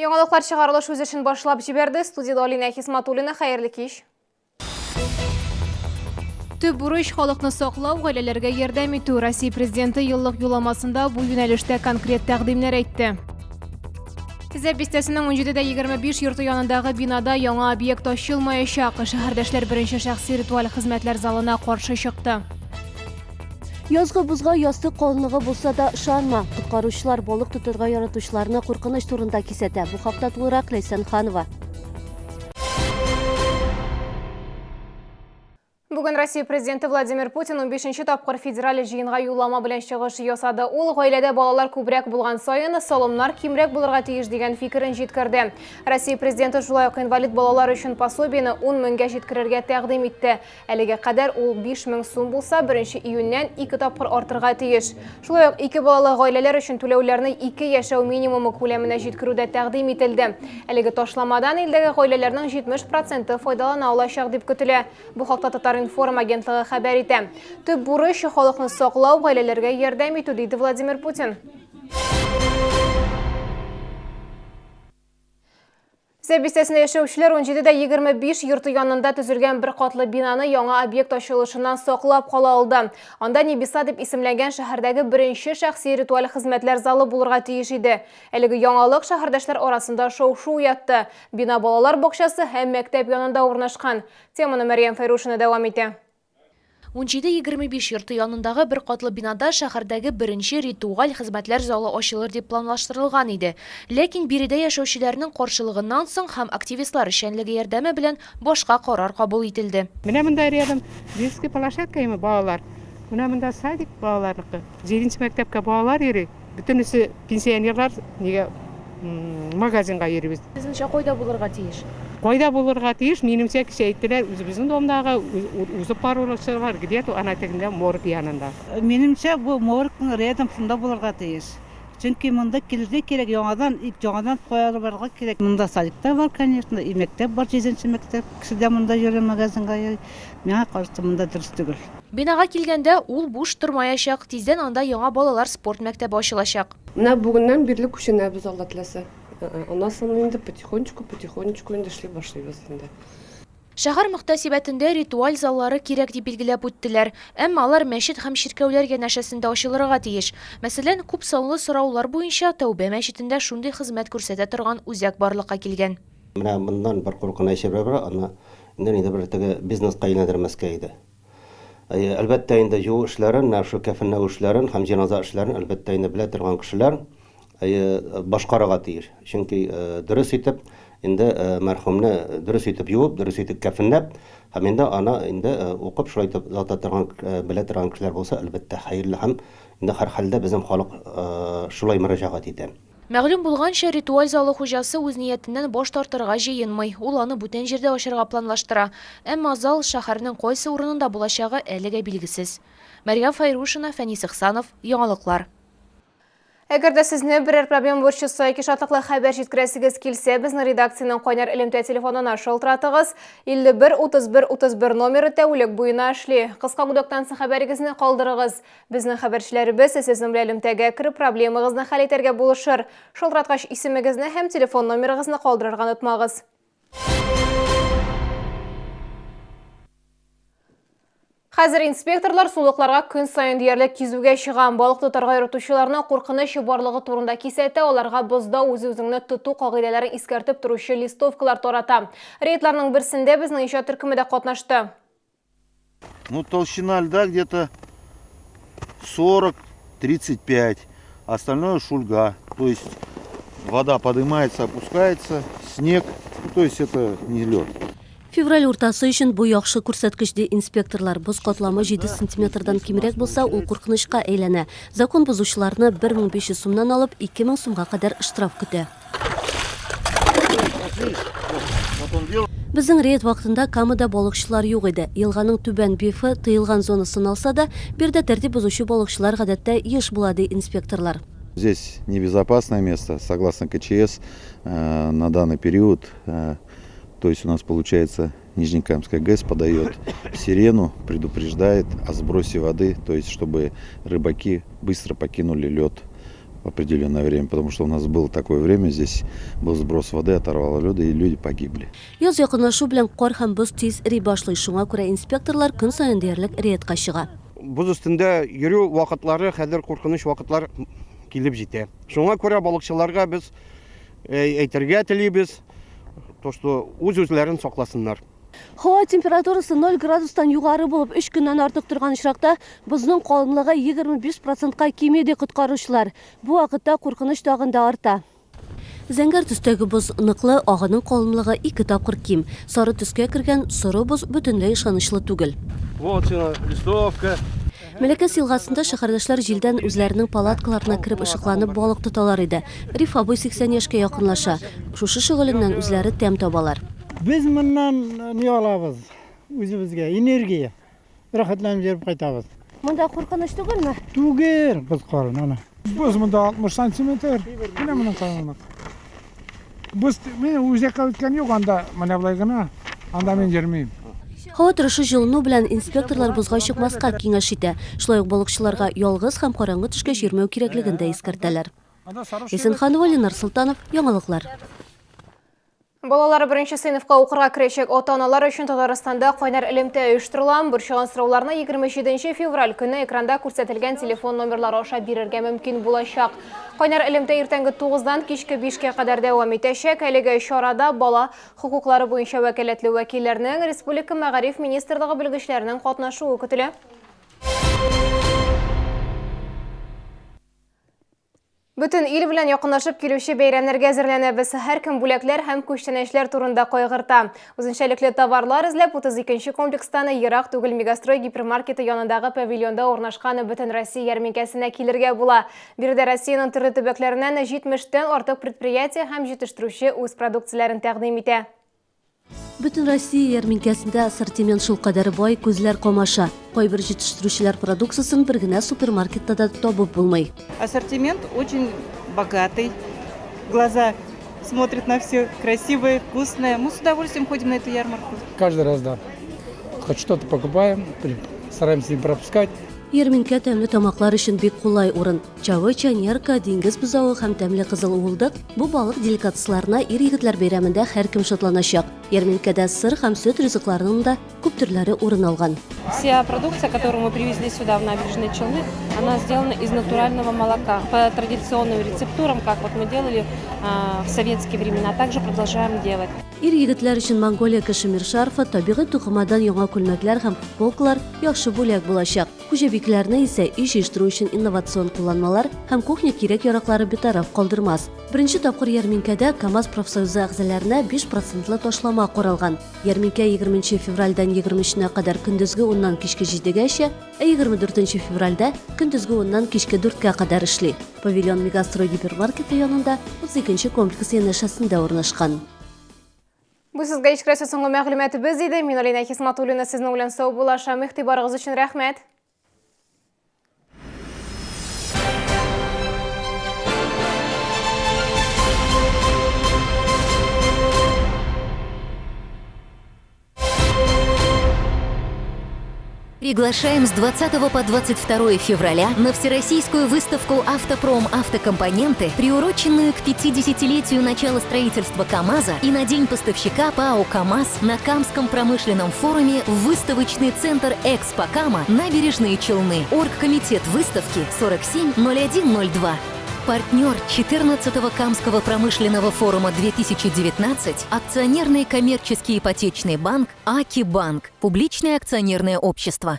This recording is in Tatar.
Яңалыклар чыгарылыш үз эшен башлап җибәрде. Студиядә Алинә Хисматуллина. Хәерле кич. Төп бурыч халыкны саклау, гаиләләргә ярдәм итү. Россия Президенты еллык юлламасында бу юнәлештә конкрет тәкъдимнәр әйтте. Зәб бистәсенең 17.25 йорты янындагы бинада яңа объект ачылмаячак. Шәһәрдәшләр беренче шәхси ритуаль хезмәтләр залына каршы чыкты. Язгы бозга ястык калынлыгы булса да ышанма. Коткаручылар балык тотырга яратучыларны куркыныч турында кисәтә. Бу хакта тулырак Ләйсән Ханова. Бүген Россия Президенты Владимир Путин 15 тапкыр федераль җыенга юллама белән чыгыш ясады. Ул гаиләдә балалар күбрәк булган саен, салымнар кимрәк булырга тиеш дигән фикерен җиткерде. Россия Президенты шулай ук инвалид балалар өчен пособиене 10 меңгә җиткерергә тәкъдим итте. Әлегә кадәр ул 5000 сум булса, беренче июньнән ике тапкыр артырга тиеш. Шулай ук ике балалы гаиләләр өчен түләүләрне ике яшәү минимумы күләменә җиткерү дә тәкъдим ителде. Әлеге ташламадан илдәге гаиләләрнең 70 проценты файдалана алачак дип көтелә. Бу хакта Татар-информ агентлыгы хәбәр итә. Төп бурыч, халыкны саклау, гаиләләргә ярдәм итү, диде Владимир Путин. Зәй бистәсендә яшәүчеләр 17.25 йорты янында төзелгән бер катлы бинаны яңа объект ачылышыннан саклап кала алды. Анда Небеса дип исемләнгән шәһәрдәге беренче шәхси ритуаль хезмәтләр залы булырга тиеш иде. Әлеге яңалык шәһәрдәшләр арасында шау-шу уятты. Бина балалар бакчасы һәм мәктәп янында урнашкан. Теманы Мәрьям Фәйрушина дәвам итә. 17.25 йорты янындагы бер катлы бинада шәһәрдәге беренче ритуаль хезмәтләр залы ачылыр дип планлаштырылган иде. Ләкин биредә яшәүчеләрнең каршылыгыннан соң һәм активистлар эшчәнлеге ярдәме белән башка карар кабул ителде. Менә монда рядом детский площадка име балалар. Менә монда садик балаларныкы. Җиденче мәктәпкә балалар йөри. Бөтенесе пенсионерлар нигә магазинга йөрибез. Сезнеңчә кайда булырга тиеш? Кайда булырга тиеш, минемчә, кичә әйттеләр, үзебезнең домдагы узып баручылар где-то ана тегендә морг янында. Минемчә, бу моргның рядом шунда булырга тиеш. Чөнки монда килергә кирәк, яңадан, яңадан куярга кирәк. Монда садик та бар, конечно, и мәктәп бар, җиденче мәктәп. Кеше дә монда йөри, магазинга йөри. Миңа кажется, монда дөрес түгел. Бинага килгәндә, ул буш тормаячак, тиздән анда яңа балалар спорт мәктәбе ачылачак. Менә бүгеннән бирле күченәбез, Алла теләсә. Аннан соң инде потихонечку, потихонечку инде эшли башлыйбыз инде. Шәһәр мөхтәсибәтендә ритуаль заллары кирәк дип билгеләп үттеләр. Әмма алар мәчет һәм чиркәүләр янәшәсендә ачылырга тиеш. Мәсәлән, күп санлы сораулар буенча Тәүбә мәчетендә шундый хезмәт күрсәтә торган үзәк барлыкка килгән. Менә моннан бер куркыныч әйбер бар, аны инде нидер бер теге бизнеска әйләндермәскә иде. Әйе, әлбәттә инде юу эшләрен, менә шул кәфенләү эшләрен һәм җеназа эшләрен, әлбәттә инде белә торган кешеләр, әйе, башкарырга тиеш. Чөнки дөрес итеп, инде мәрхүмне дөрес итеп юып, дөрес итеп кәфенләп, һәм инде аны инде укып, шулай итеп озата торган, белә торган кешеләр булса, әлбәттә, хәерле һәм инде һәрхәлдә безнең халык шулай мөрәҗәгать итә. Мәгълүм булганча, ритуаль залы хуҗасы үз ниятеннән баш тартырга җыенмый. Ул аны бүтән җирдә ачарга планлаштыра. Әмма зал шәһәрнең кайсы урынында булачагы әлегә билгесез. Мәрьям Фәйрушина, Фәнис Ихсанов, Яңалыклар. Әгәр дә сезне берәр проблема борчыса яки шатлыклы хәбәр җиткерәсегез килсә, безнең редакциянең кайнар элемтә телефонына шалтыратыгыз. 51 31 31 номеры тәүлек буена эшли. Кыска гудоктан соң хәбәрегезне калдырыгыз. Безнең хәбәрчеләребез сезнең белән элемтәгә кереп, проблемагызны хәл итәргә булышыр. Шалтыраткач исемегезне һәм телефон номерыгызны калдырырга онытмагыз. Хәзер инспекторлар сулыкларга көн саен диярлек кизүгә чыга. Балык тотарга яратучыларны куркыныч барлыгы турында кисәтә, аларга бозда үз-үзеңне тоту кагыйдәләрен искәртеп торучы листовкалар тарата. Рейдларның берсендә безнең иҗат төркеме дә катнашты. Ну, толщина льда где-то 40-35. Остальное шульга. То есть вода поднимается, опускается, снег. Ну, то есть это не лед. Февраль уртасы өчен бу яхшы күрсәткеч, ди инспекторлар. Боз катламы 7 сантиметрдан кимрәк булса, ул куркынычка әйләнә. Закон бозучыларны 1500 сумнан алып 2000 сумга кадәр штраф көтә. Безнең рейд вакытында Камада балыкчылар юк иде. Елганың түбән бифы тыелган зона саналса да, биредә тәртип бозучы балыкчылар гадәттә еш була, ди инспекторлар. Здесь небезопасное место, согласно КЧС, на данный период, то есть у нас получается Нижнекамская ГЭС подает сирену, предупреждает о сбросе воды, то есть чтобы рыбаки быстро покинули лед. в определенное время, потому что у нас было такое время, здесь был сброс воды, оторвало лед, и люди погибли. Яз якынлашу белән кар һәм боз тиз эри башлый, шуңа күрә инспекторлар көн саен диярлек рейдка чыга. Боз өстендә йөрү вакытлары хәзер куркыныч вакытлар килеп җитә. Шуңа күрә балыкчыларга без әйтергә телибез, то что үз-үзләрен сакласыннар. Һава температурасы 0 градустан югары булып, өч көннән артык торган очракта, бозның калынлыгы 25 процентка кими, ди коткаручылар. Бу вакытта куркыныч тагын да арта. Зәңгәр төстәге боз ныклы, агының калынлыгы ике тапкыр ким. Сары төскә кергән соры боз бөтенләй ышанычлы түгел. Вот сиңа листовка. Мәләкәс елгасында шәһәрдәшләр җилдән үзләренең палаткаларына кереп ышыкланып балык тоталар иде. Риф абый 80 яшькә якынлаша. Шушы шөгыленнән үзләре тәм табалар. Без моннан ни алабыз үзебезгә, энергия. Рәхәтләнеп йөреп кайтабыз. Монда куркыныч түгелме? Түгел, боз калын, ана. Боз монда 60 сантиметр. Менә моның калынлык. Боз мин үзәккә үткән юк, анда менә болай гына. Анда мин йөрмим. Һава торышы җылыну белән инспекторлар бозга чыкмаска киңәш итә. Шулай ук балыкчыларга ялгыз һәм караңгы төшкәч йөрмәү кирәклеген дә искәртәләр. Исенханова, Ленар Солтанов, Яңалыклар. Балалары беренче сыйныфка укырга керәчәк ата-аналар өчен Татарстанда кайнар элемтә оештырыла. Борчыган сорауларны 27 февраль көнне экранда күрсәтелгән телефон номерлары аша бирергә мөмкин булачак. Кайнар элемтә иртәнге 9-дан кичке 5-кә кадәр дәвам итәчәк. Әлеге чарада бала хокуклары буенча вәкаләтле вәкилләрнең, республика мәгариф министрлыгы белгечләренең катнашуы көтелә. Бөтен ил белән якынлашып килүче бәйрәмнәргә әзерләнәбез. Һәркем бүләкләр һәм күчтәнәчләр турында кайгырта. Үзенчәлекле товарлар эзләп 32 нче комплекстан ерак түгел Мегастрой гипермаркеты янындагы павильонда урнашкан Бөтенроссия ярминкәсенә килергә була. Биредә Россиянең төрле төбәкләреннән 70 тән артык предприятие һәм җитештерүче үз продукцияләрен тәкъдим итә. Бөтенроссия ярминкәсендә ассортимент шулкадәр бай, күзләр камаша. Кайбер җитештерүчеләр продукциясен бер генә супермаркетта да табып булмый. Ассортимент очень богатый. Глаза смотрят на все красивое, вкусное. Мы с удовольствием ходим на эту ярмарку. Каждый раз, да. Хоть что-то покупаем, стараемся не пропускать. Ярминкә тәмле тамаклар өчен бик кулай урын. Чавыча, нерка, диңгез бозавы һәм тәмле кызыл уылдык, бу балык деликатесларына ир-егетләр бәйрәмендә һәркем шатланачак. Ярминкәдә сыр һәм сөт ризыкларының да күп төрләре урын алган. Вся продукция, которую мы привезли сюда, в Набережные Челны, она сделана из натурального молока. По традиционным рецептурам, как вот мы делали в советские времена, также продолжаем делать. Ир-егетләр өчен Монголия кашемир шарфы, табигый тукымадан яңа күлмәкләр һәм футболкалар яхшы бүләк булачак. Хуҗабикәләрне исә өй җыештыру өчен инновацион кулланмалар һәм кухня кирәк-яраклары битараф калдырмас. Беренче тапкыр ярминкәдә КАМАЗ профсоюзы әгъзаларына 5 процентлы ташлама каралган. Ярминкә егерменче февральдән егерме өченә кадәр көндезге уннан кичке җидегәчә, ә егерме дүртенче февральдә көндезге уннан кичке дүрткә кадәр эшли. Павильон Мегастрой гипермаркеты янында 32 нче комплекс янәшәсендә урнашкан. Бу сезгә ишкерәсе соңгы мәгълүматыбыз иде. Мин Алина Хисматуллина сезнең белән саубуллашам. Игътибарыгыз өчен рәхмәт. Приглашаем с 20 по 22 февраля на Всероссийскую выставку «Автопром. Автокомпоненты», приуроченную к 50-летию начала строительства КАМАЗа и на День поставщика ПАО «КАМАЗ» на Камском промышленном форуме в выставочный центр «Экспо Кама» Набережные Челны. Оргкомитет выставки 470102. Партнер 14-го Камского промышленного форума 2019 акционерный коммерческий ипотечный банк «Акибанк», публичное акционерное общество.